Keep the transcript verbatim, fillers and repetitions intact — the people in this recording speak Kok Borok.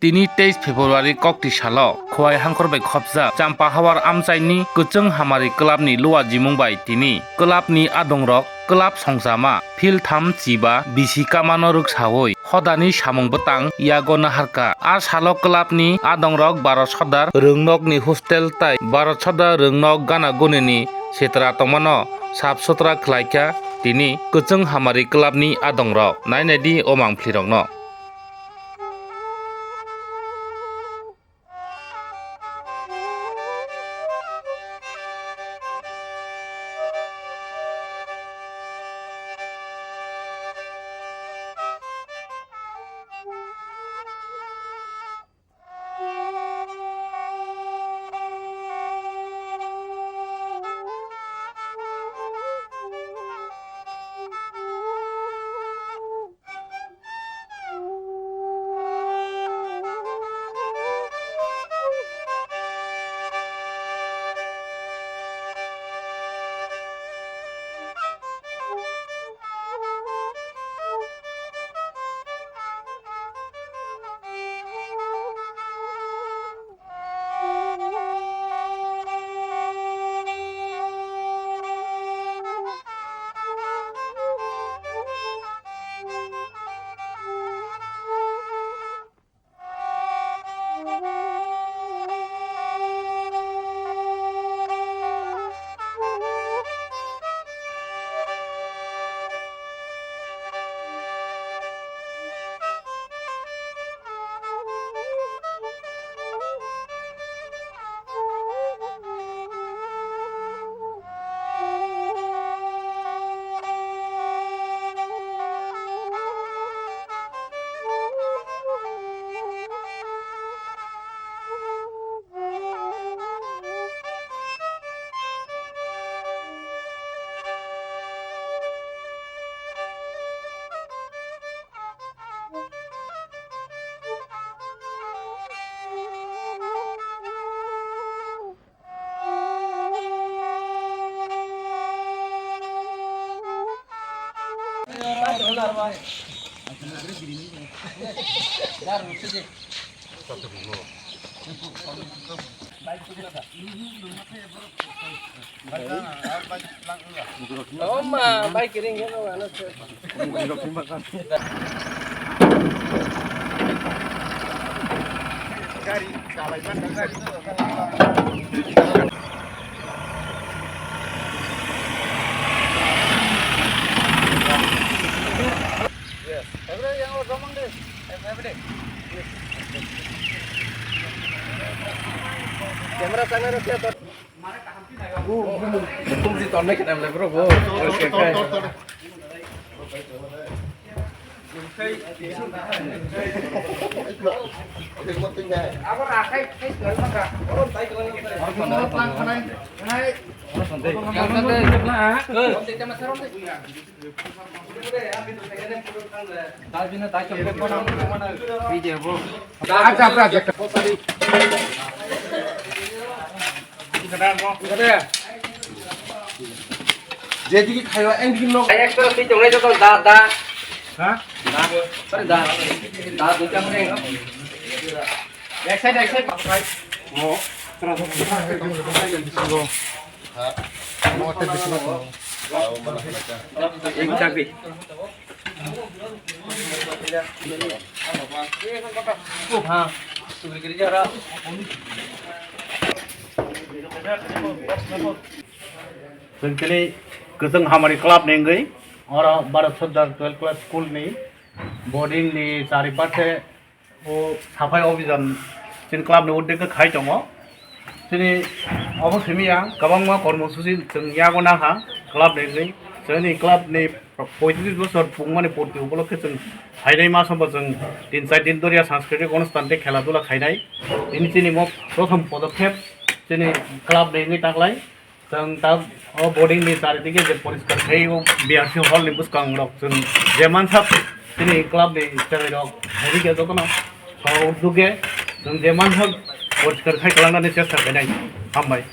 Tini teis February kokti salo Khowai Hangkhor bai khopjak Champa Hawar amchaini Kwchwng Hamari Club ni luajimung bai tini club ni adongrok, club songchama, field tham chiba bisi kamano rwksaui hodani samung bwtang yago naharkha. A salo club ni adongrok Bharat Sardar Rwngnok ni hostel tai Bharat Sardar Rwngnok gana guni ni sitra tongmano sap sutra khlaikha tini Kwchwng Hamari Club ni adongrok. Nainai di o mangphlirokno. Camera sana rokhe to. Tumsi tonne khe namle bro bo. Jedige khayo engdigi nok. Extra sui tongnai joto da, da. Ha? Da. Sorry, da. Da, duita mane. Back side, back side. Mo. Mo te bisi mo. Ek chakri. Chwng tini Kwchwng Hamari Club ni wngwi oro Bharat Sardar twelve class school ni boarding ni chari pathe o saphai obhijan chini club ni uddekhe khai tongo. Chini obo simi ya kwbangma kormosuchi chwng yago naha club ni wngwi. Chini club ni poitris bosor pungmani purti upolokhe chwng phainai masabo chwng tin char din doriya sanskriti onusthan tei khela dula khainai. Tini chini mo prothom podokhep chini club ni wngwi taklai. Chwng ta o boarding ni charidige je poriskar khai o B R C hall ni bwskang rok chwng je mansak chini club ni chwrai rok hai khe jotono o udduk khe chwng je mansak poriskar khai kwlangnani chesta khainai. Hambai.